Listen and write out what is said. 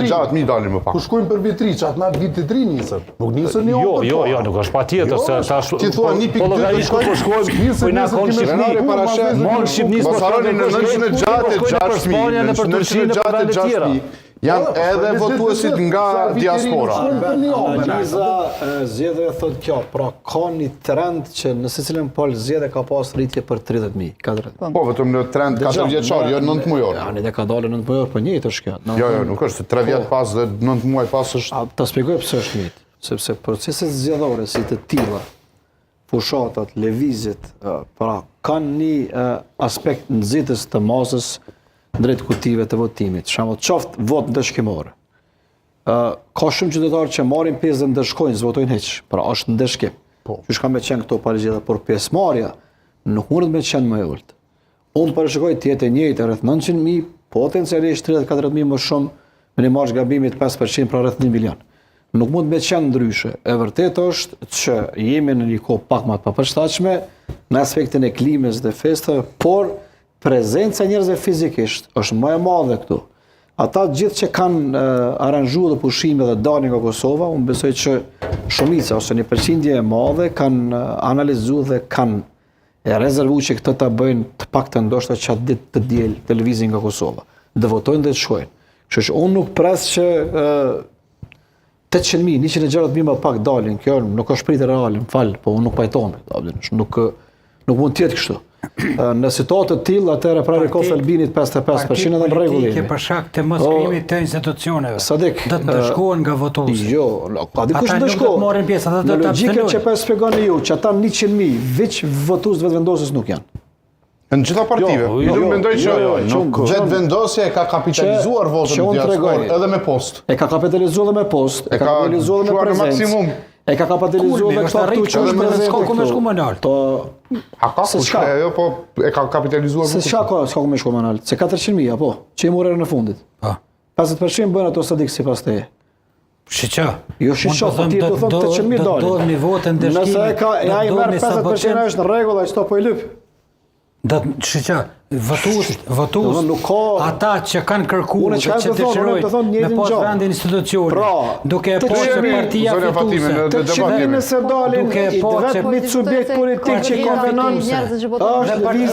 960 mijë dalin më pak. Ku shkojnë për vit ri, që atë natë vitit ri nisën. Nuk nisën një Jo, orë jo, jo, nuk është patjetër Jo, se tash ti thua po- 1.2 po llogarit ku po shkojmë, po i na kon Shqipëni. Mo në Shqipëni Mos s'po harroni në shkojnë, 966 për Spanjën, në për Turqinë, në për vende tjera. 966 janë Po, edhe votuesit nga diaspora. Analiza e zgjedhjeve thot kjo, pra ka një trend që në secilën palë zgjedhje ka pas rritje për 30.000, 40.000. Po, vetëm në trend 4 vjeçar, jo 9 mujor. Ja, ne ka dalë 9 mujor, po njëjtë është kjo. Jo, jo, nuk është, 3 vjet pas dhe 9 muaj pas është A ta shpjegoj pse është njëjtë? Sepse proceset zgjedhore si të tilla, fushatat, lëvizjet, ë, pra kanë një ë, aspekt nxitës të masës drejt kutive të votimit. Shembull, qoftë votë ndëshkimore. Ë ka shumë qytetarë që marrin pjesë dhe ndëshkojnë, s'votojnë hiç. Pra është ndëshkim. Po. Qysh ka me qenë këto parizgjedhje, por pjesëmarrja nuk mundet me qenë më e ulët. Unë parashikoj të jetë e njëjtë rreth 900.000, potencialisht 30-40.000 më shumë me një marzh gabimit 5%, pra rreth 1 milion. Nuk mund me qenë ndryshe. E vërtetë është që jemi në një kohë pak më të papërshtatshme në aspektin e klimës dhe festave, por prezenca e njerëzve fizikisht është më e madhe këtu. Ata gjithë që kanë uh, aranzhuar dhe pushime dhe dalin nga Kosova, unë besoj që shumica ose një përqindje e madhe kanë eh, analizuar dhe kanë e rezervu që këtë ta bëjnë të paktën ndoshta që atë ditë të diel të lëvizin nga Kosova, të votojnë dhe të shkojnë. Kështu që unë nuk pres që ë 800.000, 160.000 më pak dalin, kjo nuk është pritje reale, më fal, po unë nuk pajtohem, nuk nuk mund të jetë kështu. Ë, Në situatë të tillë, atëherë pra Rekov Albinit 55% edhe në rregull Politike jemi. për shkak të moskrijimit të institucioneve. Sadik, do të ndëshkohen nga votuesit. Jo, no, ka dikush Ata nuk do ndëshko. të marrin pjesë, ata do Në të logjikën që abstenojnë. po e shpjegoni ju, që ata 100.000 veç votues të vetëvendosjes nuk janë. Në gjitha partive. Jo, Jo, jo, mendoj që jo, jo, nuk vetëvendosja e ka kapitalizuar Që- votën që në unë diasporë tregoj. edhe me post. E ka kapitalizuar edhe me post, e E ka ka kapitalizuar edhe me çuar në prezencë. maksimum. E ka kapitalizuar Kulmi, edhe është këto këtu arrit që edhe është me prezente. s'ka ku me këtu. shku më lart. Po, A ka Se kush çka? ajo po e ka kapitalizuar se çka ka, s'ka ku me shku më lart. Se 400.000 apo, që i morën në fundit. Po. 50% bëjnë ato sadik sipas teje. Shiqo. Jo shiqo, Unë po ti them, po do- thon do- 800.000 do dalin. Do një votë ndëshkimi. Nëse e ka e do ai do merr një 50% sabotim, është në rregull, ai çto po i lyp. Do të shiqo, votues, votues. Do nuk ka- ata që kanë kërkuar Unë dhe çka që të thonë, unë dëshirojnë të thonë me njëjtin pas gjë. vendin institucione, Pra, duke e të pa që qemi- partia Zonja Fatime, fituese. në- Të debat qenë jemi. nëse dalin Duke i po që- vetmit subjekt politik që Partia konvenon fituese. është lëvizja.